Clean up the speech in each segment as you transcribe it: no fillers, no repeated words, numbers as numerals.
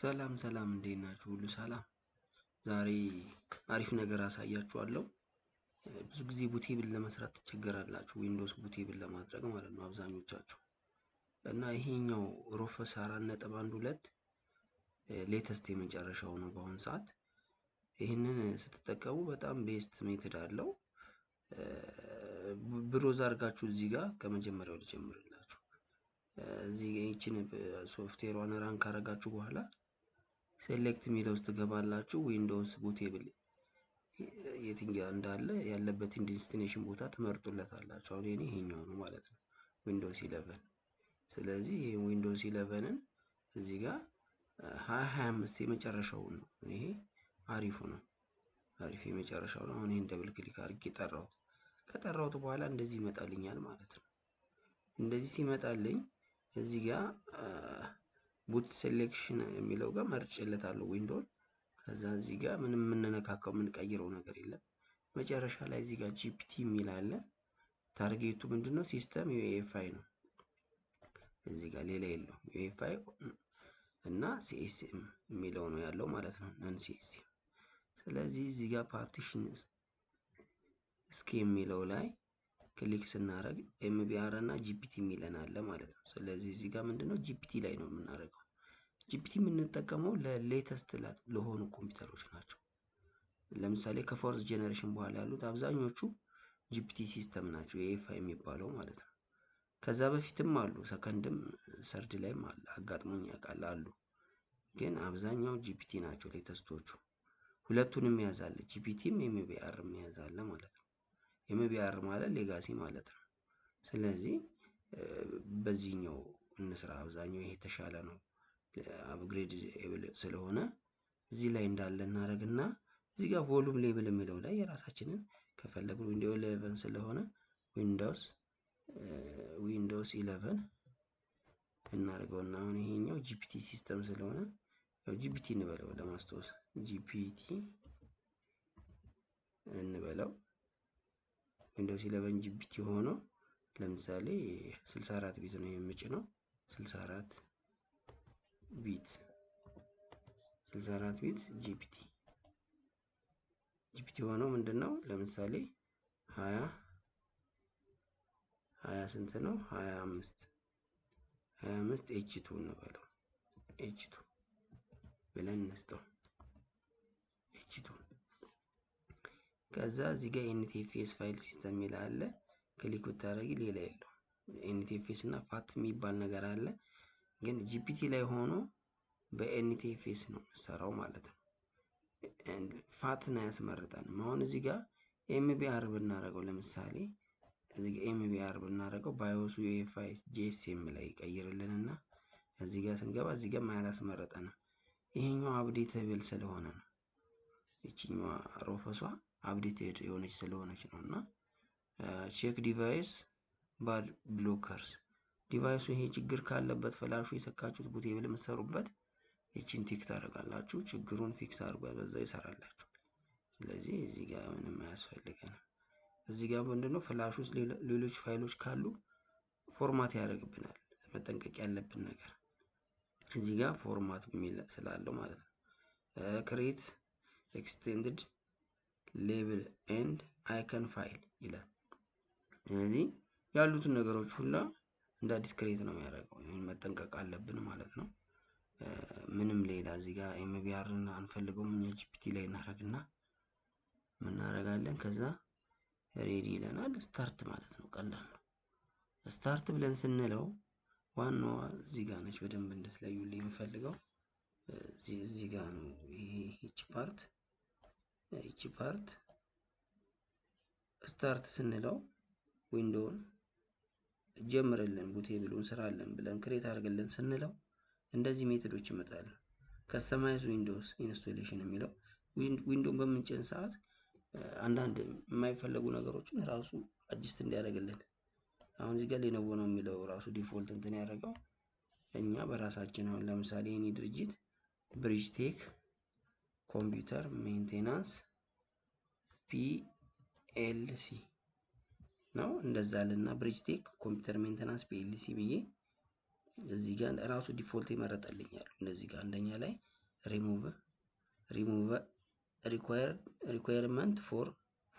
ሰላም ሰላም፣ እንዴት ናችሁ? ሁሉ ሰላም። ዛሬ አሪፍ ነገር አሳያችኋለሁ። ብዙ ጊዜ bootable ለመስራት ትቸገራላችሁ፣ Windows bootable ለማድረግ ማለት ነው አብዛኞቻችሁ። እና ይሄኛው Rufus 4.12 latest የመጨረሻው ነው በአሁኑ ሰዓት። ይህንን ስትጠቀሙ በጣም best method አለው። Browse አድርጋችሁ እዚህ ጋር ከመጀመሪያው ልጀምርላችሁ። እዚህ ይህችን software ሯን run ካረጋችሁ በኋላ select የሚለው ውስጥ ትገባላችሁ። Windows bootable የትኛው እንዳለ ያለበትን destination ቦታ ትመርጡለታላችሁ። አሁን የኔ ይሄኛው ነው ማለት ነው፣ Windows 11። ስለዚህ ይሄ Windows 11ን እዚህ ጋር 2025 የመጨረሻውን ነው። ይሄ አሪፉ ነው፣ አሪፍ የመጨረሻው ነው። አሁን ይሄን double click አድርጌ ጠራሁት። ከጠራሁት በኋላ እንደዚህ ይመጣልኛል ማለት ነው። እንደዚህ ሲመጣልኝ እዚህ ጋር boot selection የሚለው ጋር መርጬለታለሁ window ን። ከዛ እዚህ ጋር ምንም የምንነካካው የምንቀይረው ነገር የለም። መጨረሻ ላይ እዚህ ጋር GPT የሚል አለ። Target ኡ ምንድነው? System UEFI ነው። እዚህ ጋር ሌላ የለውም። UEFI እና CSM የሚለው ነው ያለው ማለት ነው፣ non CSM። ስለዚህ እዚህ ጋር partition scheme የሚለው ላይ click ስናደርግ MBR እና GPT የሚለን አለ ማለት ነው። ስለዚህ እዚህ ጋር ምንድነው GPT ላይ ነው የምናደርገው። GPT የምንጠቀመው ለ latest ለሆኑ ኮምፒውተሮች ናቸው። ለምሳሌ ከ fourth generation በኋላ ያሉት አብዛኞቹ GPT system ናቸው፣ UEFI የሚባለው ማለት ነው። ከዛ በፊትም አሉ፣ second ም third ላይም አለ፣ አጋጥሞኝ ያውቃል አሉ። ግን አብዛኛው GPT ናቸው latest ኦቹ። ሁለቱንም ያዛለ፣ GPT ም MBR ም ያዛለ ማለት ነው። MBR ማለት legacy ማለት ነው። ስለዚህ በዚህኛው እንስራ። አብዛኛው ይሄ የተሻለ ነው upgrade ስለሆነ እዚህ ላይ እንዳለ እናደርግና እዚህ ጋር volume label የሚለው ላይ የራሳችንን ከፈለግን Windows 11 ስለሆነ Windows 11 እናደርገውና አሁን ይሄኛው GPT system ስለሆነ ያው GPT እንበለው፣ ለማስታወስ GPT እንበለው። Windows 11 GPT ሆኖ ለምሳሌ 64 bit ነው የምጭነው፣ 64 bit፣ 64 bit GPT ሆኖ ምንድነው ለምሳሌ 20 20 ስንት ነው? 25 25 H2 እንበለው፣ H2 ብለን እንስጠው H2። ከዛ እዚህ ጋር NTFS file system የሚል አለ። Click ብታደርጊ ሌላ የለው። NTFS እና FAT የሚባል ነገር አለ። ግን GPT ላይ ሆኖ በ NTFS ነው የምሰራው ማለት ነው። FAT ን አያስመርጠንም። አሁን እዚህ ጋር MBR ብናደርገው፣ ለምሳሌ እዚህ ጋር MBR ብናደርገው BIOS ኡ UEFI JSM ላይ ይቀይርልንና እዚህ ጋር ስንገባ እዚህ ጋር አያስመርጠንም። ይሄኛው updatable ስለሆነ ነው። ይችኛዋ Rufus ሷ updated የሆነች ስለሆነች ነው። እና check device bad blockers፣ device ኡ ይሄ ችግር ካለበት flash ኡ የሰካችሁት bootable የምትሰሩበት ይችን tick ታደርጋላችሁ። ችግሩን fix አድርጎ በዛው ይሰራላችሁ። ስለዚህ እዚህ ጋር ምንም አያስፈልገንም። እዚህ ጋር ምንድነው flash ውስጥ ሌሎች ፋይሎች ካሉ format ያደርግብናል። መጠንቀቅ ያለብን ነገር እዚህ ጋር format የሚል ስላለው ማለት ነው። Create extended label and icon file ይላል። ስለዚህ ያሉትን ነገሮች ሁላ እንደ አዲስ create ነው የሚያደርገው። ይህን መጠንቀቅ አለብን ማለት ነው። ምንም ሌላ እዚህ ጋር MBR ን አንፈልገውም። እኛ GPT ላይ እናደርግና ምናደርጋለን። ከዛ ready ይለናል። Start ማለት ነው። ቀላል ነው። Start ብለን ስንለው ዋናዋ እዚህ ጋር ነች። በደንብ እንድትለዩልኝ የምፈልገው እዚህ ጋር ነው። ይሄ ይቺ part start ስንለው window ን ጀምርልን፣ bootable ኡን ስራለን ብለን create አድርግልን ስንለው እንደዚህ method ኦች ይመጣሉ። Customize Windows installation የሚለው window ን በምንጭን ሰዓት አንዳንድ የማይፈለጉ ነገሮችን ራሱ adjust እንዲያደርግልን። አሁን እዚህ ጋር Lenovo ነው የሚለው ራሱ default እንትን ያደረገው። እኛ በራሳችን አሁን ለምሳሌ የኔ ድርጅት Bridgetech Computer Maintenance PLC ነው፣ እንደዛ ልና Bridgetech Computer Maintenance PLC ብዬ እዚህ ጋር ራሱ default ይመረጠልኛል። እነዚህ ጋር አንደኛ ላይ ሪሙቭ ሪኳየርመንት ፎር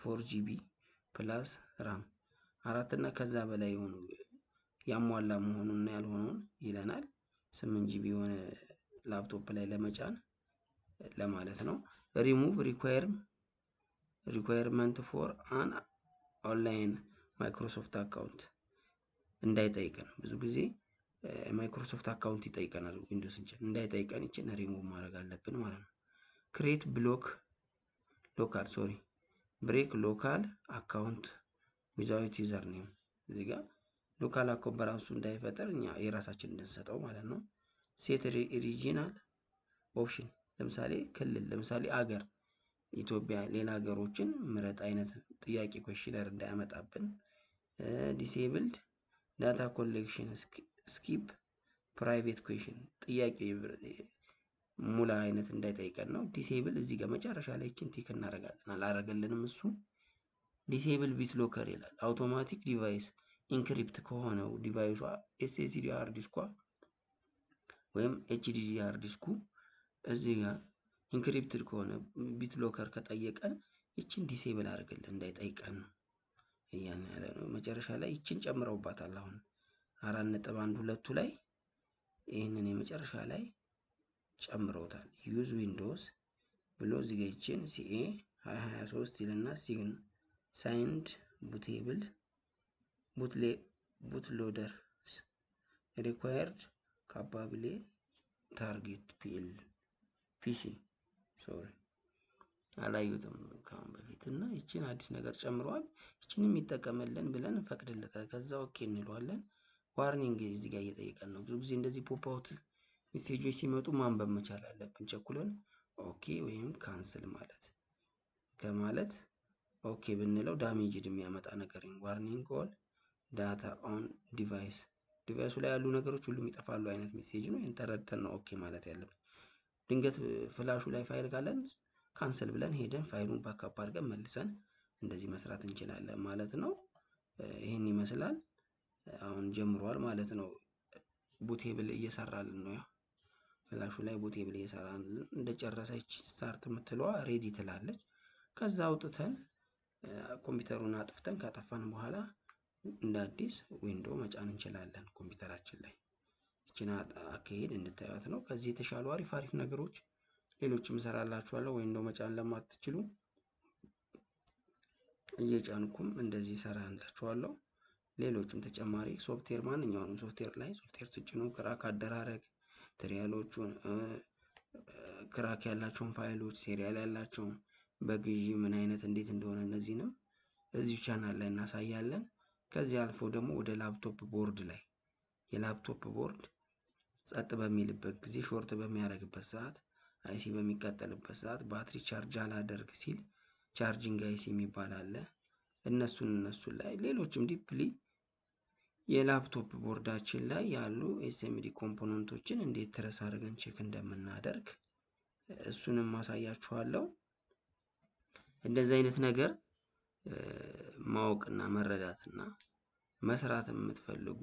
4 GB plus RAM፣ 4 እና ከዛ በላይ የሆኑ ያሟላ መሆኑንና ያልሆነውን ይለናል። 8 GB የሆነ ላፕቶፕ ላይ ለመጫን ለማለት ነው። ሪሙቭ ሪኳየርመንት ፎር አን ኦንላይን ማይክሮሶፍት አካውንት እንዳይጠይቀን፣ ብዙ ጊዜ ማይክሮሶፍት account ይጠይቀናል ዊንዶውስ እንጭን፣ እንዳይጠይቀን ይችን ሪሙቭ ማድረግ አለብን ማለት ነው። Create block local, sorry, break local account without username፣ እዚህ ጋር local account በራሱ እንዳይፈጠር እኛ የራሳችን እንድንሰጠው ማለት ነው። Set regional option፣ ለምሳሌ ክልል፣ ለምሳሌ አገር ኢትዮጵያ፣ ሌላ ሀገሮችን ምረጥ አይነት ጥያቄ questionnaire እንዳያመጣብን። Disabled data collection፣ skip private question፣ ጥያቄ ሙላ አይነት እንዳይጠይቀን ነው። Disable እዚህ ጋር መጨረሻ ላይ ይችን tick እናደርጋለን። አላረገልንም እሱ። Disable BitLocker ይላል። Automatic device encrypt ከሆነው device ኧ SSD hard disk ኳ ወይም HDD hard disk ኩ እዚህ ጋር encrypted ከሆነ BitLocker ከጠየቀን ይችን disable አድርግልን፣ እንዳይጠይቀን ነው እያን ያለ ነው። መጨረሻ ላይ ይችን ጨምረውባታል። አሁን 4.12ቱ ላይ ይህንን የመጨረሻ ላይ ጨምረውታል። Use Windows ብሎ እዚህ ጋ ይችን CA 2023 ይልና sign signed bootable bootloader required capable target PL PC፣ sorry፣ አላዩትም ከአሁን በፊት እና ይችን አዲስ ነገር ጨምረዋል። ይችን የሚጠቀምልን ብለን እንፈቅድለታል። ከዛ okay እንለዋለን። Warning እዚህ ጋር እየጠየቀን ነው። ብዙ ጊዜ እንደዚህ pop out message ኦች ሲመጡ ማንበብ መቻል አለብን። ቸኩለን okay ወይም cancel ማለት ከማለት okay ብንለው damaged የሚያመጣ ነገር፣ warning all data on device፣ device ኡ ላይ ያሉ ነገሮች ሁሉም ይጠፋሉ አይነት message ነው። ይህን ተረድተን ነው okay ማለት ያለብን። ድንገት flash ኡ ላይ ፋይል ካለን cancel ብለን ሄደን ፋይሉን backup አድርገን መልሰን እንደዚህ መስራት እንችላለን ማለት ነው። ይህን ይመስላል። አሁን ጀምሯል ማለት ነው። Bootable እየሰራልን ነው። ያው flash ኡ ላይ bootable እየሰራልን እንደጨረሰች start የምትለዋ ready ትላለች። ከዛ አውጥተን ኮምፒውተሩን አጥፍተን ካጠፋን በኋላ እንደ አዲስ window መጫን እንችላለን ኮምፒውተራችን ላይ። ይችን አካሄድ እንድታዩት ነው። ከዚህ የተሻሉ አሪፍ አሪፍ ነገሮች ሌሎችም እሰራላችኋለሁ። Window መጫን ለማትችሉ እየጫንኩም እንደዚህ እሰራላችኋለሁ። ሌሎችም ተጨማሪ ሶፍትዌር፣ ማንኛውንም ሶፍትዌር ላይ ሶፍትዌር ስጭኑ crack አደራረግ፣ trial ኦቹን፣ crack ያላቸውን ፋይሎች፣ serial ያላቸውን በግዢ ምን አይነት እንዴት እንደሆነ እነዚህንም እዚሁ ቻናል ላይ እናሳያለን። ከዚህ አልፎ ደግሞ ወደ laptop board ላይ፣ የ laptop board ጸጥ በሚልበት ጊዜ፣ short በሚያደርግበት ሰዓት፣ IC በሚቃጠልበት ሰዓት፣ ባትሪ charge አላደርግ ሲል charging IC የሚባል አለ። እነሱን ላይ ሌሎችም deeply የ laptop board ኣችን ላይ ያሉ SMD component ኦችን እንዴት trace አድርገን check እንደምናደርግ እሱንም ማሳያችኋለሁ። እንደዚህ አይነት ነገር ማወቅና መረዳትና መስራት የምትፈልጉ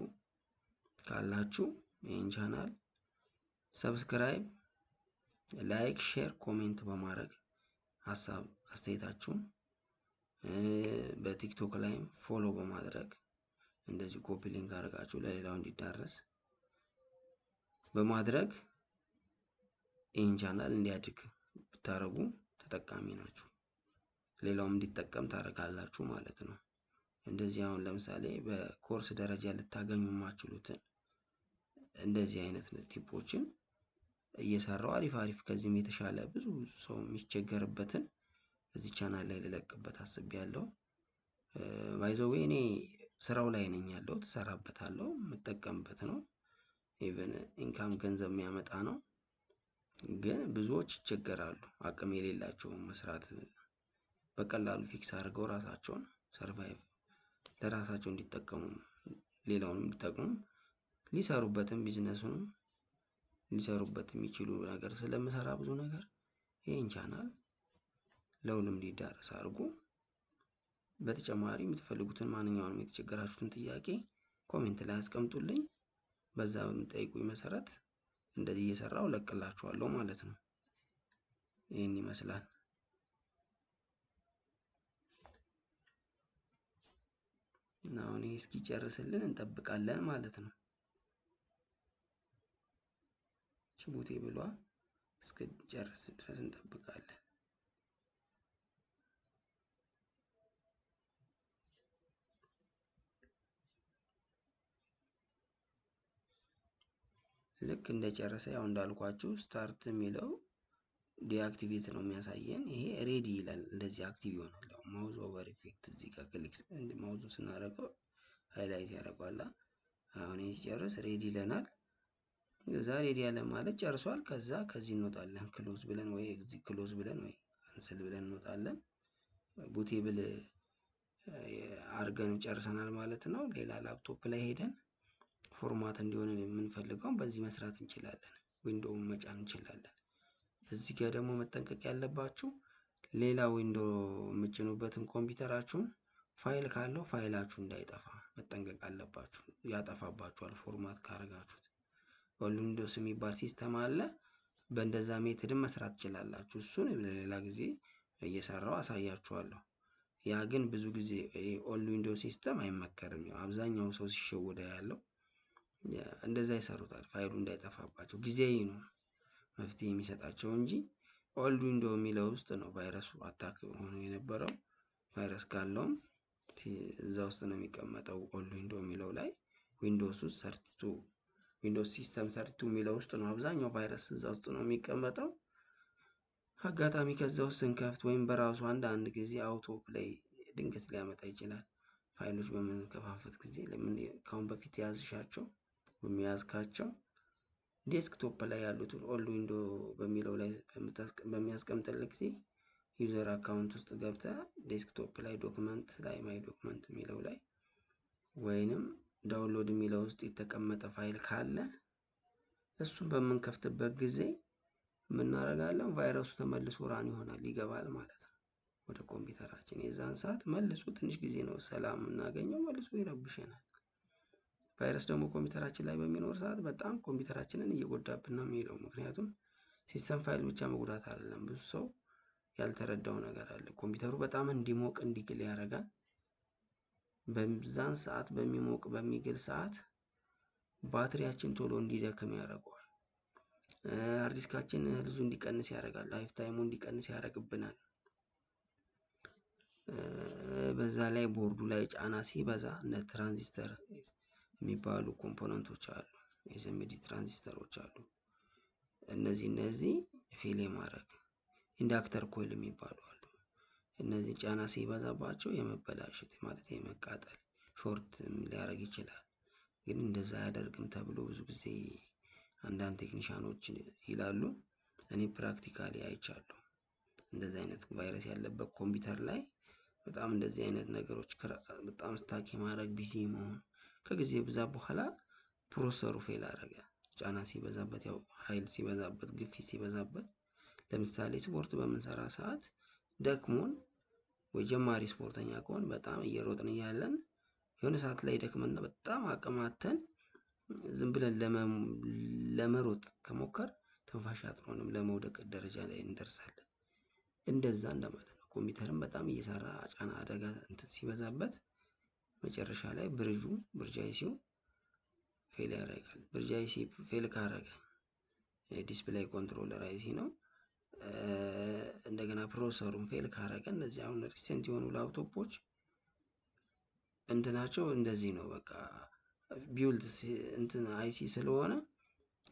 ካላችሁ ይህን channel subscribe፣ like፣ share፣ comment በማድረግ ሀሳብ አስተያየታችሁን፣ በቲክቶክ ላይም follow በማድረግ እንደዚህ copy link አድርጋችሁ ለሌላው እንዲዳረስ በማድረግ ይህን ቻናል እንዲያድግ ብታደርጉ ተጠቃሚ ናችሁ። ሌላውም እንዲጠቀም ታደርጋላችሁ ማለት ነው። እንደዚህ አሁን ለምሳሌ በኮርስ ደረጃ ልታገኙ የማትችሉትን እንደዚህ አይነት tip ኦችን እየሰራው አሪፍ አሪፍ ከዚህም የተሻለ ብዙ ሰው የሚቸገርበትን እዚህ ቻናል ላይ ልለቅበት አስቤያለሁ። By the way እኔ ስራው ላይ ነኝ ያለሁት፣ እሰራበታለሁ፣ የምጠቀምበት ነው። Even income ገንዘብ የሚያመጣ ነው። ግን ብዙዎች ይቸገራሉ፣ አቅም የሌላቸውም መስራት በቀላሉ fix አድርገው ራሳቸውን survive ለራሳቸው እንዲጠቀሙ፣ ሌላውንም እንዲጠቅሙ፣ ሊሰሩበትም ቢዝነሱንም ሊሰሩበት የሚችሉ ነገር ስለምሰራ ብዙ ነገር ይህን ቻናል ለሁሉም እንዲዳረስ አድርጉ። በተጨማሪ የምትፈልጉትን ማንኛውንም የተቸገራችሁትን ጥያቄ comment ላይ አስቀምጡልኝ። በዛ በምትጠይቁኝ መሰረት እንደዚህ እየሰራው እለቅላችኋለሁ ማለት ነው። ይህን ይመስላል። እና አሁን ይህ እስኪጨርስልን እንጠብቃለን ማለት ነው። Bootable ሏ እስክጨርስ ድረስ እንጠብቃለን። ልክ እንደጨረሰ ያው እንዳልኳችሁ start የሚለው deactivate ነው የሚያሳየን። ይሄ ready ይላል፣ እንደዚህ active ይሆናል። ያው mouse over effect እዚህ ጋር click mouse ኡ ስናደርገው highlight ያደርገዋል። አሁን ይሄ ሲጨርስ ready ይለናል። እዛ ready ያለ ማለት ጨርሷል። ከዛ ከዚህ እንወጣለን፣ close ብለን ወይ እዚህ close ብለን ወይ cancel ብለን እንወጣለን። Bootable አርገን ጨርሰናል ማለት ነው። ሌላ ላፕቶፕ ላይ ሄደን format እንዲሆን የምንፈልገውን በዚህ መስራት እንችላለን። Window ውን መጫን እንችላለን። እዚህ ጋር ደግሞ መጠንቀቅ ያለባችሁ ሌላ window የምጭኑበትን ኮምፒውተራችሁን ፋይል ካለው ፋይላችሁ እንዳይጠፋ መጠንቀቅ አለባችሁ። ያጠፋባችኋል format ካረጋችሁት። Windows የሚባል system አለ። በእንደዛ method ን መስራት ትችላላችሁ። እሱን ለሌላ ጊዜ እየሰራው አሳያችኋለሁ። ያ ግን ብዙ ጊዜ all window system አይመከርም። ያው አብዛኛው ሰው ሲሸወደ ያለው እንደዛ ይሰሩታል፣ ፋይሉ እንዳይጠፋባቸው ጊዜያዊ ነው መፍትሄ የሚሰጣቸው እንጂ old window የሚለው ውስጥ ነው ቫይረሱ attack ሆኖ የነበረው። ቫይረስ ካለውም እዛ ውስጥ ነው የሚቀመጠው። Old window የሚለው ላይ Windows ውስጥ 32 Windows system 32 የሚለው ውስጥ ነው አብዛኛው ቫይረስ እዛ ውስጥ ነው የሚቀመጠው። አጋጣሚ ከዛ ውስጥ ስንከፍት ወይም በራሱ አንዳንድ ጊዜ auto play ድንገት ሊያመጣ ይችላል። ፋይሎች በምንከፋፈት ጊዜ ለምን ካሁን በፊት ያዝሻቸው ወይም ያዝካቸው desktop ላይ ያሉትን old window በሚለው ላይ በሚያስቀምጥልህ ጊዜ user account ውስጥ ገብተህ desktop ላይ document ላይ my document የሚለው ላይ ወይንም download የሚለው ውስጥ የተቀመጠ ፋይል ካለ እሱን በምንከፍትበት ጊዜ ምናረጋለን ቫይረሱ ተመልሶ run ይሆናል፣ ይገባል ማለት ነው ወደ ኮምፒውተራችን። የዛን ሰዓት መልሶ ትንሽ ጊዜ ነው ሰላም የምናገኘው፣ መልሶ ይረብሸናል። ቫይረስ ደግሞ ኮምፒውተራችን ላይ በሚኖር ሰዓት በጣም ኮምፒውተራችንን እየጎዳብን ነው የሚሄደው። ምክንያቱም system ፋይል ብቻ መጉዳት አይደለም፣ ብዙ ሰው ያልተረዳው ነገር አለ። ኮምፒውተሩ በጣም እንዲሞቅ እንዲግል ያደርጋል። በዛን ሰዓት በሚሞቅ በሚግል ሰዓት ባትሪያችን ቶሎ እንዲደክም ያደርገዋል። Hard disk ኣችን ብዙ እንዲቀንስ ያደርጋል። Life time ኡ እንዲቀንስ ያደርግብናል። በዛ ላይ ቦርዱ ላይ ጫና ሲበዛ እነ ትራንዚስተር የሚባሉ component ኦች አሉ፣ SMD transistor ኦች አሉ። እነዚህ fail የማድረግ inductor coil የሚባሉ አሉ። እነዚህ ጫና ሲበዛባቸው የመበላሸት ማለት የመቃጠል short ሊያደርግ ይችላል። ግን እንደዛ አያደርግም ተብሎ ብዙ ጊዜ አንዳንድ technician ኦች ይላሉ። እኔ practically አይቻለሁ። እንደዚህ አይነት ቫይረስ ያለበት ኮምፒውተር ላይ በጣም እንደዚህ አይነት ነገሮች በጣም stuck የማድረግ busy መሆን ከጊዜ ብዛት በኋላ processor ኡ fail አደረገ። ጫና ሲበዛበት፣ ያው ኃይል ሲበዛበት፣ ግፊት ሲበዛበት፣ ለምሳሌ ስፖርት በምንሰራ ሰዓት ደክሞን ወይ ጀማሪ ስፖርተኛ ከሆን በጣም እየሮጥን እያለን የሆነ ሰዓት ላይ ደክመና በጣም አቅማተን ዝም ብለን ለመሮጥ ከሞከር ትንፋሽ አጥሮንም ለመውደቅ ደረጃ ላይ እንደርሳለን። እንደዛ እንደማለት ነው። ኮምፒውተርም በጣም እየሰራ ጫና አደጋ እንትን ሲበዛበት መጨረሻ ላይ bridge ኡ bridge IC ው fail ያደርጋል። Bridge IC fail ካረገ display controller IC ነው። እንደገና processor ኡን fail ካረገ እነዚህ አሁን recent የሆኑ ላፕቶፖች እንትናቸው እንደዚህ ነው። በቃ built እንትን IC ስለሆነ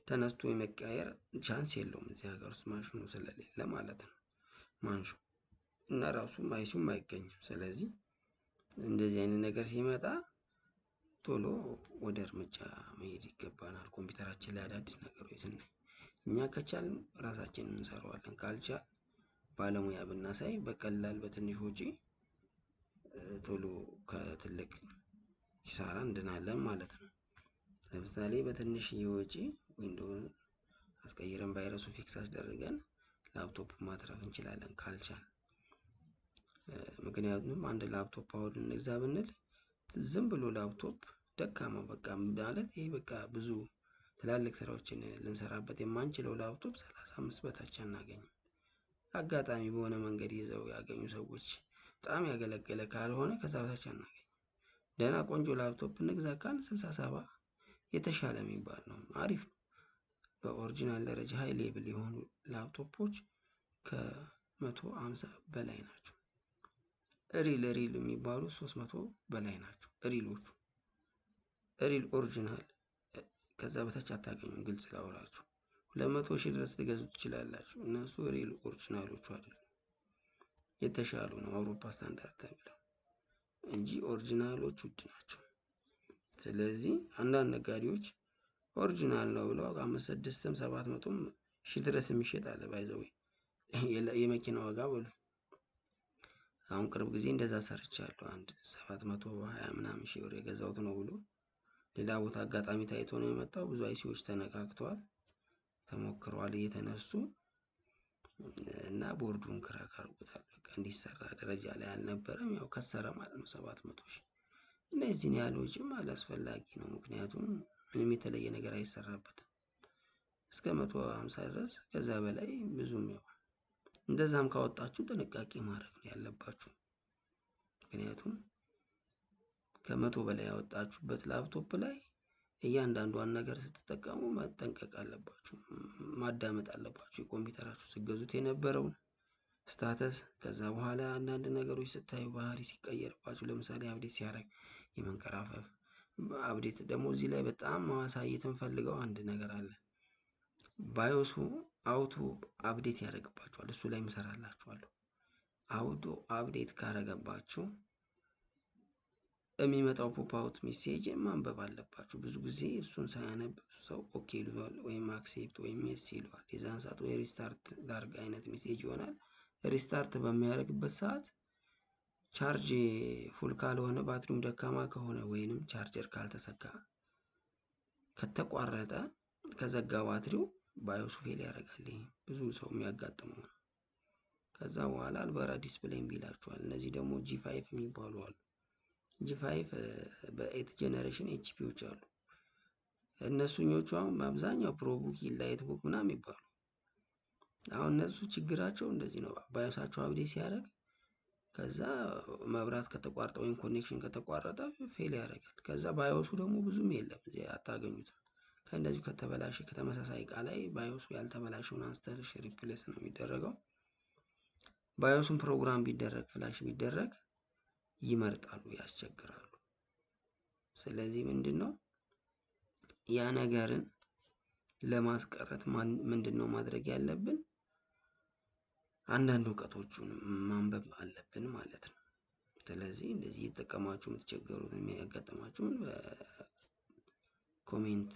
ተነስቶ የመቀየር chance የለውም እዚህ ሀገር ውስጥ ማሽኑ ስለሌለ ማለት ነው። ማንሹ እና ራሱም IC ውም አይገኝም። ስለዚህ እንደዚህ አይነት ነገር ሲመጣ ቶሎ ወደ እርምጃ መሄድ ይገባናል። ኮምፒውተራችን ላይ አዳዲስ ነገሮች ስናይ እኛ ከቻልን ራሳችንን እንሰራዋለን፣ ካልቻል ባለሙያ ብናሳይ በቀላል በትንሽ ወጪ ቶሎ ከትልቅ ኪሳራ እንድናለን ማለት ነው። ለምሳሌ በትንሽ ወጪ window ን አስቀይረን ቫይረሱ fix አስደርገን ላፕቶፕ ማትረፍ እንችላለን ካልቻል። ምክንያቱም አንድ ላፕቶፕ አሁን እንግዛ ብንል ዝም ብሎ ላፕቶፕ ደካማ በቃ ማለት ይሄ በቃ ብዙ ትላልቅ ስራዎችን ልንሰራበት የማንችለው ላፕቶፕ 35 በታች አናገኝም። አጋጣሚ በሆነ መንገድ ይዘው ያገኙ ሰዎች በጣም ያገለገለ ካልሆነ ከዛ በታች አናገኝም። ደህና ቆንጆ ላፕቶፕ እንግዛ ካልን 60 70 የተሻለ የሚባል ነው፣ አሪፍ ነው። በ original ደረጃ high level የሆኑ ላፕቶፖች ከ150 በላይ ናቸው። Real real የሚባሉ 300 በላይ ናቸው። Real ኦቹ፣ real original ከዛ በታች አታገኙም። ግልጽ ላውራችሁ፣ 200,000 ድረስ ልገዙ ትችላላችሁ። እነሱ real original ኦቹ አይደሉም፣ የተሻሉ ነው አውሮፓ ስታንዳርድ ተብለው እንጂ original ኦች ውድ ናቸው። ስለዚህ አንዳንድ ነጋዴዎች original ነው ብለው 5 6ም 700ም ሺህ ድረስ የሚሸጥ አለ። By the way የመኪና ዋጋ በሉ። አሁን ቅርብ ጊዜ እንደዛ ሰርቻለሁ። አንድ 720 ምናምን ሺህ ብር የገዛሁት ነው ብሎ ሌላ ቦታ አጋጣሚ ታይቶ ነው የመጣው። ብዙ IC ዎች ተነካክተዋል፣ ተሞክረዋል እየተነሱ እና board ኡን crack አድርጎታል። በቃ እንዲሰራ ደረጃ ላይ አልነበረም። ያው ከሰረ ማለት ነው 700,000። እና የዚህን ያህል ወጪም አላስፈላጊ ነው። ምክንያቱም ምንም የተለየ ነገር አይሰራበትም። እስከ 150 ድረስ፣ ከዛ በላይ ብዙም፣ ያው እንደዛም ካወጣችሁ ጥንቃቄ ማድረግ ነው ያለባችሁ። ምክንያቱም ከ100 በላይ ያወጣችሁበት ላፕቶፕ ላይ እያንዳንዷን ነገር ስትጠቀሙ መጠንቀቅ አለባችሁ፣ ማዳመጥ አለባችሁ። የኮምፒውተራችሁ ስትገዙት የነበረውን status፣ ከዛ በኋላ አንዳንድ ነገሮች ስታዩ ባህሪ ሲቀየርባችሁ፣ ለምሳሌ update ሲያደርግ የመንቀራፈፍ update። ደግሞ እዚህ ላይ በጣም ማሳየት እንፈልገው አንድ ነገር አለ። BIOS ኡ auto update ያደርግባችኋል። እሱ ላይ ምሰራላችኋለሁ። Auto update ካረገባችሁ የሚመጣው pop out message ማንበብ አለባችሁ። ብዙ ጊዜ እሱን ሳያነብ ሰው okay ይለዋል ወይም accept ወይም yes ይለዋል። የዛን ሰዓት ወይ restart ላርግ አይነት message ይሆናል። Restart በሚያደርግበት ሰዓት charge full ካልሆነ፣ ባትሪውም ደካማ ከሆነ ወይንም ቻርጀር ካልተሰካ፣ ከተቋረጠ፣ ከዘጋ ባትሪው BIOS ኡ fail ያደርጋል። ይሄ ብዙ ሰው የሚያጋጥመው ነው። ከዛ በኋላ አልበራ display እምቢ ይላችኋል። እነዚህ ደግሞ G5 የሚባሉ አሉ። G5 በ eight generation HP ዎች አሉ። እነሱኞቹ አሁን በአብዛኛው ProBook፣ EliteBook ምናምን ይባሉ። አሁን እነሱ ችግራቸው እንደዚህ ነው። BIOS ኣቸው update ሲያደርግ ከዛ መብራት ከተቋረጠ ወይም connection ከተቋረጠ fail ያደርጋል። ከዛ BIOS ኡ ደግሞ ብዙም የለም፣ እዚህ አታገኙትም። ከእንደዚሁ ከተበላሸ ከተመሳሳይ እቃ ላይ BIOS ኡ ያልተበላሸውን አንስተሽ replace ነው የሚደረገው። BIOS ኡን ፕሮግራም ቢደረግ፣ flash ቢደረግ ይመርጣሉ፣ ያስቸግራሉ። ስለዚህ ምንድን ነው ያ ነገርን ለማስቀረት ምንድን ነው ማድረግ ያለብን? አንዳንድ እውቀቶቹን ማንበብ አለብን ማለት ነው። ስለዚህ እንደዚህ እየተጠቀማችሁ የምትቸገሩት የሚያጋጥማችሁን በ comment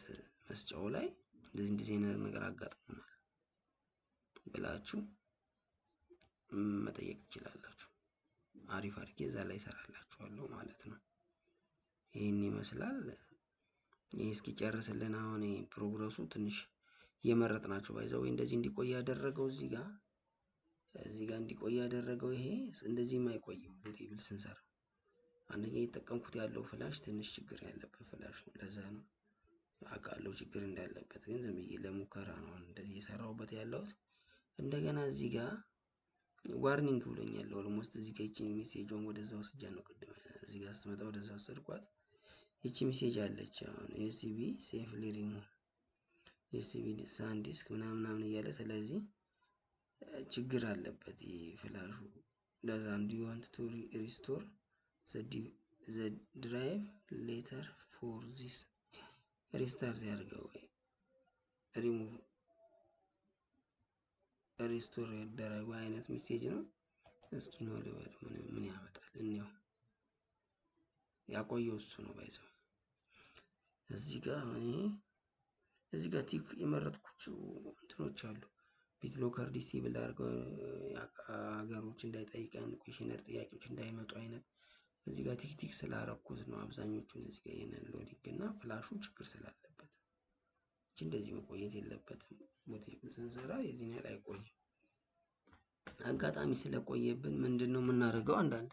መስጫው ላይ እንደዚህ እንደዚህ አይነት ነገር አጋጥሞናል ብላችሁ መጠየቅ ትችላላችሁ። አሪፍ አድርጌ እዛ ላይ እሰራላችኋለሁ ማለት ነው። ይህን ይመስላል። ይህ እስኪጨርስልን አሁን progress ኡ ትንሽ እየመረጥ ናቸው። By the way እንደዚህ እንዲቆይ ያደረገው እዚህ ጋር እንዲቆይ ያደረገው ይሄ እንደዚህም አይቆይም። Bootable ስንሰራ አንደኛ እየተጠቀምኩት ያለው flash ትንሽ ችግር ያለበት flash ነው። ለዛ ነው፣ አውቃለሁ ችግር እንዳለበት፣ ግን ዝም ብዬ ለሙከራ ነው እንደዚህ እየሰራሁበት ያለሁት። እንደገና እዚህ ጋር warning ብሎኛል። Almost እዚህ ጋር ይቺ message ን ወደዛ ወስጃ ነው፣ ቅድም እዚህ ጋር ስትመጣ ወደዛ ወሰድኳት። ይቺ message አለች። አሁን ዩኤስቢ ሴፍሊ ሪሙቭ ዩኤስቢ ሳንዲስክ ምናምን ምናምን እያለ፣ ስለዚህ ችግር አለበት ይህ flash ኡ። ለዛ do you want to restore the drive letter for this restart ያድርገው ወይ ሪሙቭ ሪስቶር ያደረገው አይነት message ነው። እስኪ ነው ልበለው፣ ምን ያመጣል እንየው። ያቆየው እሱ ነው፣ by the way። እዚህ ጋር እኔ እዚህ ጋር tick የመረጥኩቸው እንትኖች አሉ። BitLocker disable አድርገው ሀገሮች እንዳይጠይቀን፣ questionnaire ጥያቄዎች እንዳይመጡ አይነት እዚህ ጋር tick tick ስላረኩት ነው። አብዛኞቹን እዚህ ጋር ይሄንን loading እና flash ኡ ችግር ስላለበት እንጂ እንደዚህ መቆየት የለበትም። Bootable ስንሰራ የዚህን ያህል አይቆይም። አጋጣሚ ስለቆየብን ምንድን ነው የምናደርገው? አንዳንድ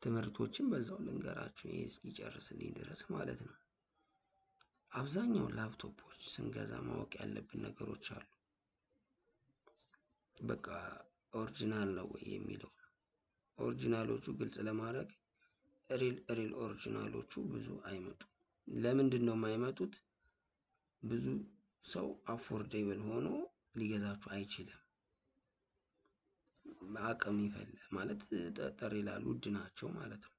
ትምህርቶችን በዛው ልንገራችሁ፣ ይሄ እስኪጨርስልኝ ድረስ ማለት ነው። አብዛኛው ላፕቶፖች ስንገዛ ማወቅ ያለብን ነገሮች አሉ። በቃ Original ነው ወይ የሚለው። Original ኦቹ ግልጽ ለማድረግ real original ኦቹ ብዙ አይመጡም። ለምንድን ነው የማይመጡት? ብዙ ሰው affordable ሆኖ ሊገዛችሁ አይችልም። አቅም ይፈል ማለት ጠጠር ይላሉ፣ ውድ ናቸው ማለት ነው።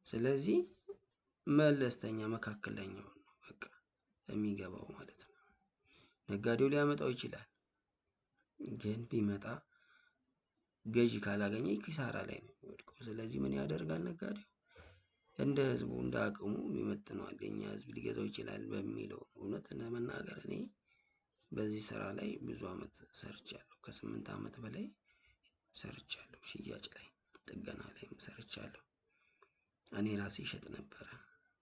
ስለዚህ መለስተኛ መካከለኛው ነው በቃ የሚገባው ማለት ነው። ነጋዴው ሊያመጣው ይችላል፣ ግን ቢመጣ ገዢ ካላገኘ ኪሳራ ላይ ነው የሚወድቀው። ስለዚህ ምን ያደርጋል ነጋዴው? እንደ ህዝቡ እንደ አቅሙ ይመጥነዋል፣ የኛ ህዝብ ሊገዛው ይችላል በሚለው ነው። እውነት ለመናገር እኔ በዚህ ስራ ላይ ብዙ አመት ሰርቻለሁ። ከ8 አመት በላይ ሰርቻለሁ። ሽያጭ ላይ ጥገና ላይም ሰርቻለሁ። እኔ ራሴ ይሸጥ ነበረ።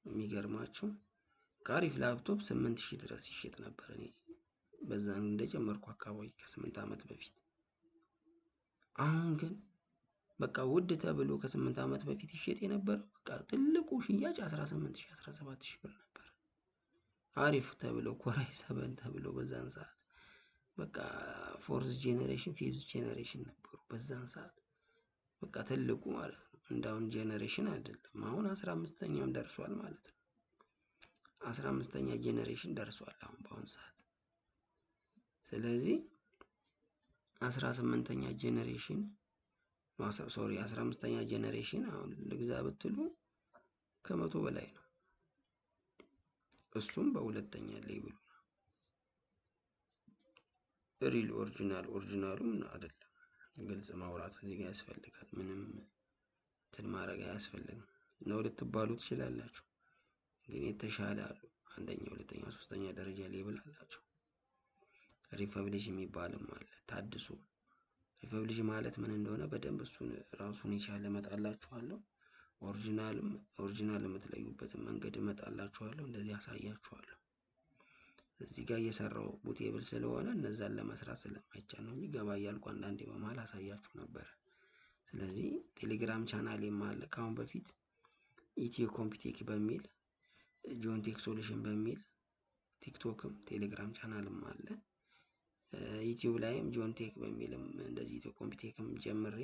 የሚገርማችሁ ከአሪፍ ላፕቶፕ 8000 ድረስ ይሸጥ ነበር። እኔ በዛን እንደጀመርኩ አካባቢ ከ8 አመት በፊት። አሁን ግን በቃ ውድ ተብሎ ከ8 አመት በፊት ይሸጥ የነበረው በቃ ትልቁ ሽያጭ 18000 17000 ብር ነበር። አሪፍ ተብሎ Core i7 ተብሎ በዛን ሰዓት በቃ fourth generation fifth generation ነበሩ በዛን ሰዓት በቃ ትልቁ ማለት ነው። እንዳሁን generation አይደለም። አሁን 15ኛውን ደርሷል ማለት ነው። 15ኛ generation ደርሷል አሁን በአሁን ሰዓት። ስለዚህ 18ኛ generation sorry 15ኛ generation አሁን ልግዛ ብትሉ ከ100 በላይ ነው። እሱም በሁለተኛ level ኡ ነው። Real original original ኡም አይደለም። ግልጽ ማውራት እዚህ ጋር ያስፈልጋል። ምንም እንትን ማድረግ አያስፈልግም። ነው ልትባሉ ትችላላችሁ፣ ግን የተሻለ አሉ። አንደኛ፣ ሁለተኛ፣ ሶስተኛ ደረጃ level አላቸው። Refurbish የሚባልም አለ። ታድሶ refurbish ማለት ምን እንደሆነ በደንብ እሱን ራሱን የቻለ እመጣላችኋለሁ። Original ም original የምትለዩበትን መንገድ እመጣላችኋለሁ። እንደዚህ አሳያችኋለሁ። እዚህ ጋር እየሰራው bootable ስለሆነ እነዛን ለመስራት ስለማይቻል ነው እንጂ ገባ እያልኩ አንዳንዴ በመሀል አሳያችሁ ነበር። ስለዚህ ቴሌግራም ቻናሌም አለ። ከአሁን በፊት ኢትዮ ኮምፒቴክ በሚል ጆን ቴክ ሶሉሽን በሚል ቲክቶክም ቴሌግራም ቻናልም አለ። ዩቲዩብ ላይም ጆን ቴክ በሚልም እንደዚህ ኢትዮ ኮምፒቴክም ጀምሬ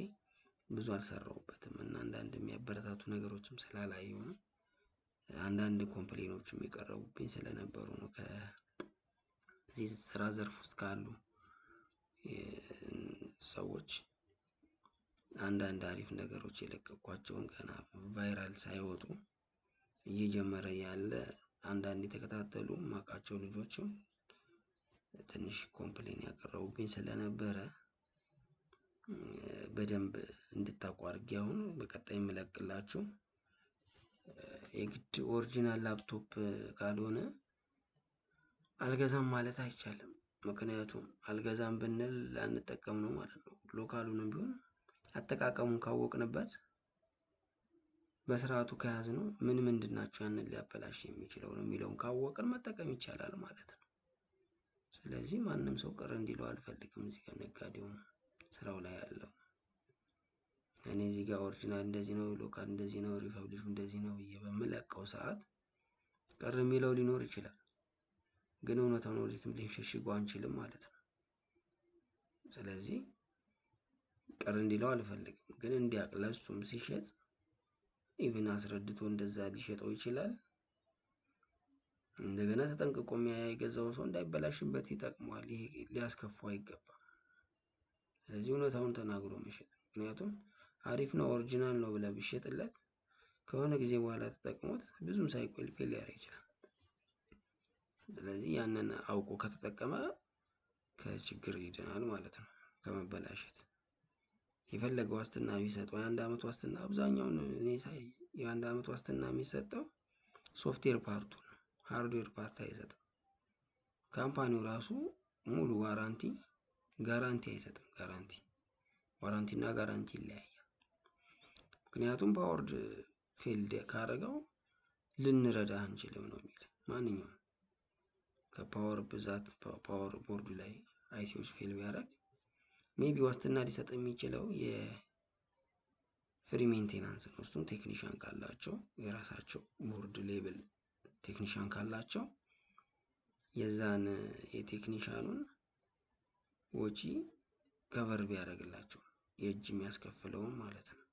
ብዙ አልሰራሁበትም እና አንዳንድ የሚያበረታቱ ነገሮችም ስላላየሁ ነው። አንዳንድ complain ኦችም የቀረቡብኝ ስለነበሩ ነው። ከዚህ ስራ ዘርፍ ውስጥ ካሉ ሰዎች አንዳንድ አሪፍ ነገሮች የለቀኳቸውን ገና viral ሳይወጡ እየጀመረ ያለ አንዳንድ የተከታተሉ ማውቃቸው ልጆችም ትንሽ complain ያቀረቡብኝ ስለነበረ በደንብ እንድታውቁ አድርጌ አሁን በቀጣይ የምለቅላችሁ የግድ original ላፕቶፕ ካልሆነ አልገዛም ማለት አይቻልም። ምክንያቱም አልገዛም ብንል ላንጠቀም ነው ማለት ነው። Local ኡንም ቢሆን አጠቃቀሙን ካወቅንበት በስርዓቱ ከያዝነው ምን ምንድን ናቸው ያንን ሊያበላሽ የሚችለው ነው የሚለውን ካወቅን መጠቀም ይቻላል ማለት ነው። ስለዚህ ማንም ሰው ቅር እንዲለው አልፈልግም። እዚህ ጋር ነጋዴው ስራው ላይ ያለው እኔ እዚህ ጋር original እንደዚህ ነው፣ local እንደዚህ ነው፣ refurbish ኡ እንደዚህ ነው ብዬ በምለቀው ሰዓት ቅር የሚለው ሊኖር ይችላል። ግን እውነታውን ወዴትም ልንሸሽገው አንችልም ማለት ነው። ስለዚህ ቅር እንዲለው አልፈልግም። ግን እንዲያውቅ ለእሱም ሲሸጥ even አስረድቶ እንደዛ ሊሸጠው ይችላል። እንደገና ተጠንቅቆ የገዛው ሰው እንዳይበላሽበት ይጠቅመዋል። ይሄ ሊያስከፋው አይገባም። ስለዚህ እውነታውን ተናግሮ መሸጥ። ምክንያቱም አሪፍ ነው original ነው ብለህ ቢሸጥለት ከሆነ ጊዜ በኋላ ተጠቅሞት ብዙም ሳይቆይ fail ሊያደርግ ይችላል። ስለዚህ ያንን አውቆ ከተጠቀመ ከችግር ይድናል ማለት ነው፣ ከመበላሸት። የፈለገ ዋስትና ቢሰጠው የአንድ አመት ዋስትና አብዛኛውን እኔ ሳይ የአንድ አመት ዋስትና የሚሰጠው software part ኡ ነው፣ hardware part አይሰጥም። Company ው ራሱ ሙሉ warranty guarantee አይሰጥም። Guarantee warranty እና guarantee ይለያያል። ምክንያቱም power failed ካረገው ልንረዳ አንችልም ነው የሚል ማንኛውም ከ power ብዛት power board ኡ ላይ IC ዎች fail ቢያደርግ maybe ዋስትና ሊሰጥ የሚችለው የ free maintenance ነው። እሱም technician ካላቸው የራሳቸው board level technician ካላቸው የዛን የ technician ኡን ወጪ cover ቢያደርግላቸው የእጅ የሚያስከፍለውን ማለት ነው።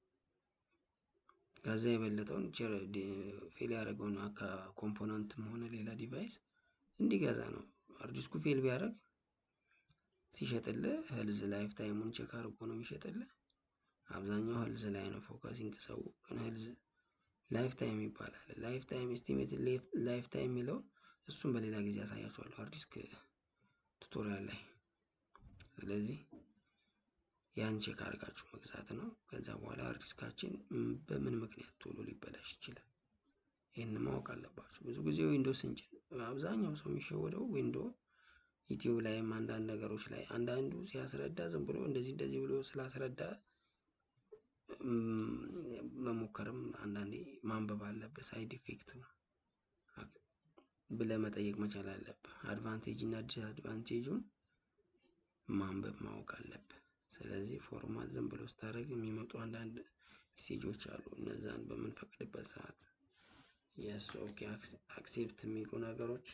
ከዛ የበለጠውን fail ያደረገውን component ም ሆነ ሌላ device እንዲገዛ ነው። Hard disk ኡ fail ቢያደርግ ሲሸጥልህ health life time ኡን check አድርጎ ነው የሚሸጥልህ። አብዛኛው health ላይ ነው focusing ሰው፣ ግን health life time ይባላል። Life time estimate life time የሚለውን እሱን በሌላ ጊዜ ያሳያችኋለሁ hard disk tutorial ላይ። ስለዚህ ያን check አድርጋችሁ መግዛት ነው። ከዛ በኋላ hard disk ኣችን በምን ምክንያት ቶሎ ሊበላሽ ይችላል፣ ይህን ማወቅ አለባችሁ። ብዙ ጊዜ Windows ስንጭን አብዛኛው ሰው የሚሸወደው Window YouTube ላይም አንዳንድ ነገሮች ላይ አንዳንዱ ሲያስረዳ ዝም ብሎ እንደዚህ እንደዚህ ብሎ ስላስረዳ መሞከርም አንዳንዴ ማንበብ አለብህ። Side effect ብለህ መጠየቅ መቻል አለብህ። Advantage እና disadvantage ኡን ማንበብ ማወቅ አለብህ። ስለዚህ format ዝም ብሎ ስታደርግ የሚመጡ አንዳንድ ሜሴጆች አሉ። እነዛን በምንፈቅድበት ሰዓት yes okay accept የሚሉ ነገሮች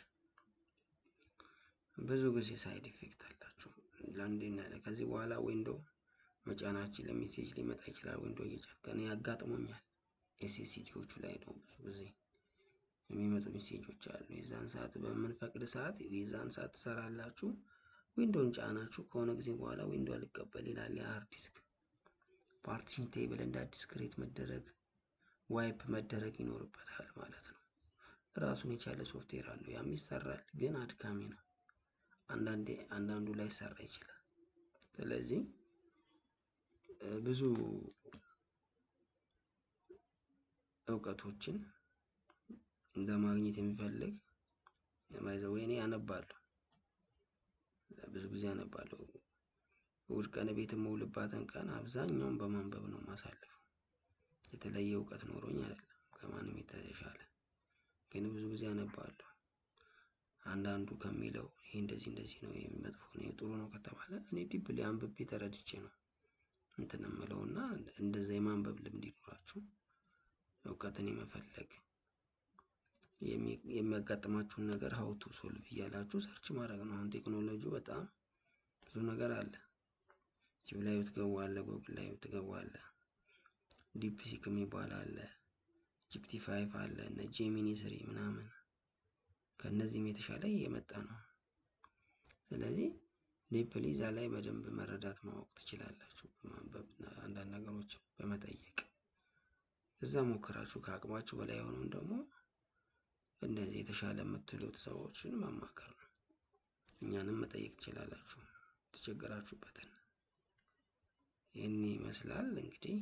ብዙ ጊዜ side effect አላቸው። ለአንዴና ከዚህ በኋላ Window መጫናችን ለ message ሊመጣ ይችላል። Window እየጫንከን ያጋጥሞኛል። SSD ዎቹ ላይ ነው ብዙ ጊዜ የሚመጡ ሜሴጆች አሉ። የዛን ሰዓት በምንፈቅድ ሰዓት የዛን ሰዓት ትሰራላችሁ። Window ን ጫናችሁ ከሆነ ጊዜ በኋላ Window አልቀበል ይላል። የ hard disk partition table እንደ አዲስ create መደረግ wipe መደረግ ይኖርበታል ማለት ነው። ራሱን የቻለ ሶፍትዌር አለው። ያም ይሰራል፣ ግን አድካሚ ነው። አንዳንዴ አንዳንዱ ላይ ሰራ ይችላል። ስለዚህ ብዙ እውቀቶችን ለማግኘት የሚፈልግ by the way እኔ አነባለሁ፣ ብዙ ጊዜ አነባለሁ። እሑድ ቀን ቤት የምውልባትን ቀን አብዛኛውን በማንበብ ነው ማሳለፈው። የተለየ እውቀት ኖሮኝ አይደለም ከማንም የተሻለ፣ ግን ብዙ ጊዜ አነባለሁ። አንዳንዱ ከሚለው ይሄ እንደዚህ እንደዚህ ነው፣ ይሄ መጥፎ ነው፣ ጥሩ ነው ከተባለ እኔ deeply አንብቤ ተረድቼ ነው እንትን የምለውና እንደዛ የማንበብ ልምድ ይኖራችሁ እውቀትን የመፈለግ የሚያጋጥማችሁን ነገር how to solve እያላችሁ search ማድረግ ነው። አሁን ቴክኖሎጂው በጣም ብዙ ነገር አለ። YouTube ላይ ብትገቡ አለ፣ ጎግል ላይ ብትገቡ አለ፣ DeepSeek የሚባል አለ፣ GPT 5 አለ፣ እነ Gemini 3 ምናምን ከእነዚህም የተሻለ እየመጣ ነው። ስለዚህ deeply እዛ ላይ በደንብ መረዳት ማወቅ ትችላላችሁ፣ በማንበብ አንዳንድ ነገሮችን በመጠየቅ እዛ ሞክራችሁ ከአቅማችሁ በላይ የሆነውን ደግሞ እንደዚህ የተሻለ የምትሉት ሰዎችን ማማከር ነው። እኛንም መጠየቅ ትችላላችሁ የተቸገራችሁበትን። ይህን ይመስላል እንግዲህ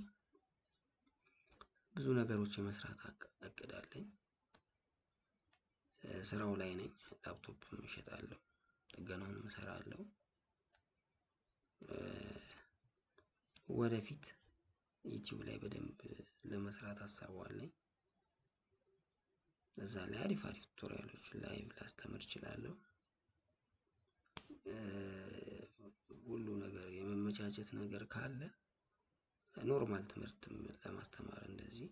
ብዙ ነገሮች የመስራት እቅድ አለኝ። ስራው ላይ ነኝ። ላፕቶፕም እሸጣለሁ፣ ጥገናውንም እሰራለሁ። ወደፊት YouTube ላይ በደንብ ለመስራት ሀሳቡ አለኝ። እዛ ላይ አሪፍ አሪፍ tutorial ኦችን live ላስተምር እችላለሁ። ሁሉ ነገር የመመቻቸት ነገር ካለ normal ትምህርትም ለማስተማር እንደዚህ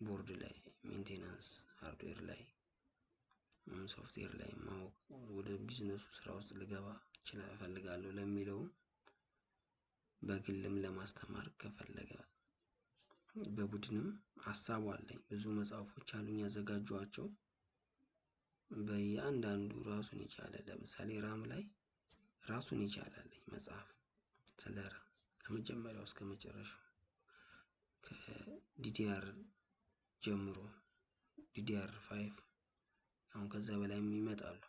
ቦርድ ላይ maintenance፣ hardware ላይ ሶፍትዌር ላይ ማወቅ ወደ ቢዝነሱ ስራ ውስጥ ልገባ ይችላል እፈልጋለሁ ለሚለውም በግልም ለማስተማር ከፈለገ በቡድንም ሀሳቡ አለኝ። ብዙ መጽሐፎች አሉኝ ያዘጋጇቸው በእያንዳንዱ ራሱን የቻለ ለምሳሌ RAM ላይ ራሱን የቻለ አለኝ መጽሐፍ ስለ RAM ከመጀመሪያው እስከ መጨረሻው ከ DDR ጀምሮ DDR 5 አሁን ከዛ በላይም ይመጣሉ።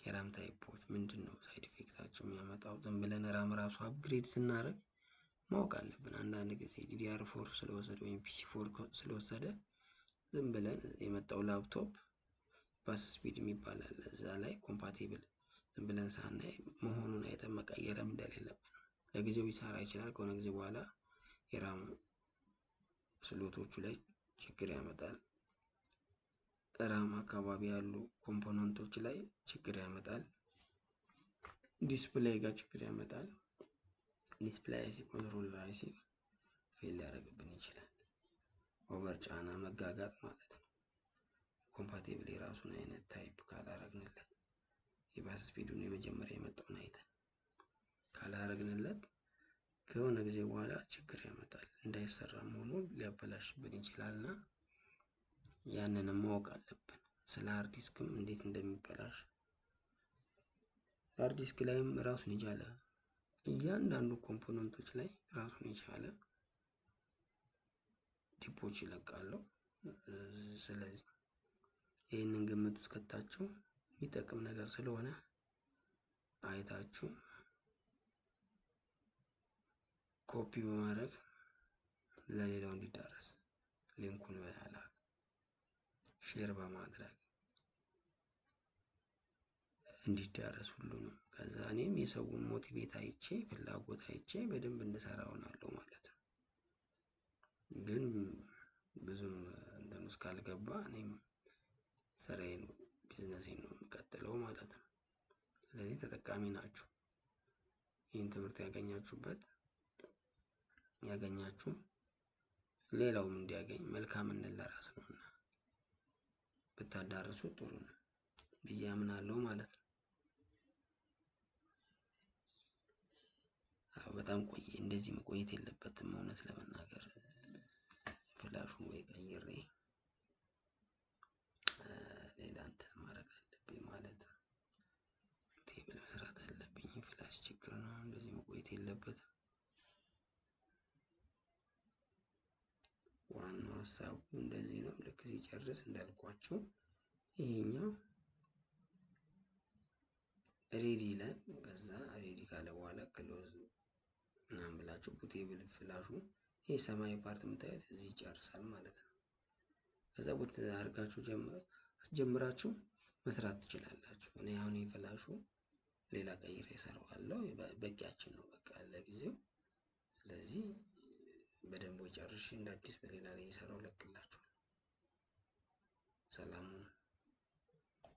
የ RAM type ኦች ምንድን ነው side effect ኣቸው የሚያመጣው? ዝም ብለን RAM ራሱ upgrade ስናደርግ ማወቅ አለብን። አንዳንድ ጊዜ DDR 4 ስለወሰደ ወይም PC 4 ስለወሰደ ዝም ብለን የመጣው laptop bus speed የሚባል አለ እዛ ላይ compatible ዝም ብለን ሳናይ መሆኑን አይተን መቀየርም እንደሌለብን ለጊዜው ይሰራ ይችላል። ከሆነ ጊዜ በኋላ የ RAM slot ኦቹ ላይ ችግር ያመጣል። RAM አካባቢ ያሉ component ኦች ላይ ችግር ያመጣል። Display ጋር ችግር ያመጣል። Display IC፣ controller IC fail ሊያደርግብን ይችላል። Over ጫና መጋጋጥ ማለት ነው። Compatible የራሱን አይነት type ካላረግንለት የ bus speed ኡን የመጀመሪያ የመጣውን አይተን ካላረግንለት ጊዜ በኋላ ችግር ያመጣል፣ እንዳይሰራም ሆኖ ሊያበላሽብን ይችላል እና ያንንም ማወቅ አለብን። ስለ hard disk ም እንዴት እንደሚበላሽ፣ hard disk ላይም ራሱን የቻለ፣ እያንዳንዱ component ኦች ላይ ራሱን የቻለ tip ኦች ይለቃሉ። ስለዚህ ይህንን ግምት ውስጥ ከታችሁ የሚጠቅም ነገር ስለሆነ አይታችሁ ኮፒ በማድረግ ለሌላው እንዲዳረስ link ኡን በመላክ፣ share በማድረግ እንዲዳረስ ሁሉንም። ከዛ እኔም የሰውን motivate አይቼ፣ ፍላጎት አይቼ በደንብ እንድሰራ ሆናለሁ ማለት ነው። ግን ብዙም እንትን ውስጥ ካልገባ እኔም ስራዬን፣ ቢዝነሴን ነው የምቀጥለው ማለት ነው። ስለዚህ ተጠቃሚ ናችሁ። ይህን ትምህርት ያገኛችሁበት፣ ያገኛችሁ ሌላውም እንዲያገኝ፣ መልካምነት ለራስ ነውና ብታዳርሱ ጥሩ ነው ብዬ አምናለሁ ማለት ነው። አዎ፣ በጣም ቆየ። እንደዚህ መቆየት የለበትም። እውነት ለመናገር flash ኡን ወይ ቀይሬ ሌላ እንትን ማድረግ አለብኝ ማለት ነው። Table መስራት አለብኝ። Flash ችግር ነው። እንደዚህ መቆየት የለበትም። ዋናው ሀሳቡ እንደዚህ ነው። ልክ ሲጨርስ እንዳልኳቸው ይሄኛው ready ይላል። ከዛ ready ካለ በኋላ close ምናምን ብላችሁ bootable flash ኡ ይሄ ሰማያዊ part የምታዩት እዚህ ይጨርሳል ማለት ነው። ከዛ boot አድርጋችሁ ጀምራችሁ መስራት ትችላላችሁ። እኔ አሁን flash ኡ ሌላ ቀይሬ እሰራዋለሁ። በቂያችን ነው በቃ ለጊዜው። ስለዚህ በደንብ ጨርሼ እንደ አዲስ በሌላ ላይ እየሰራው እለቅላችኋለሁ።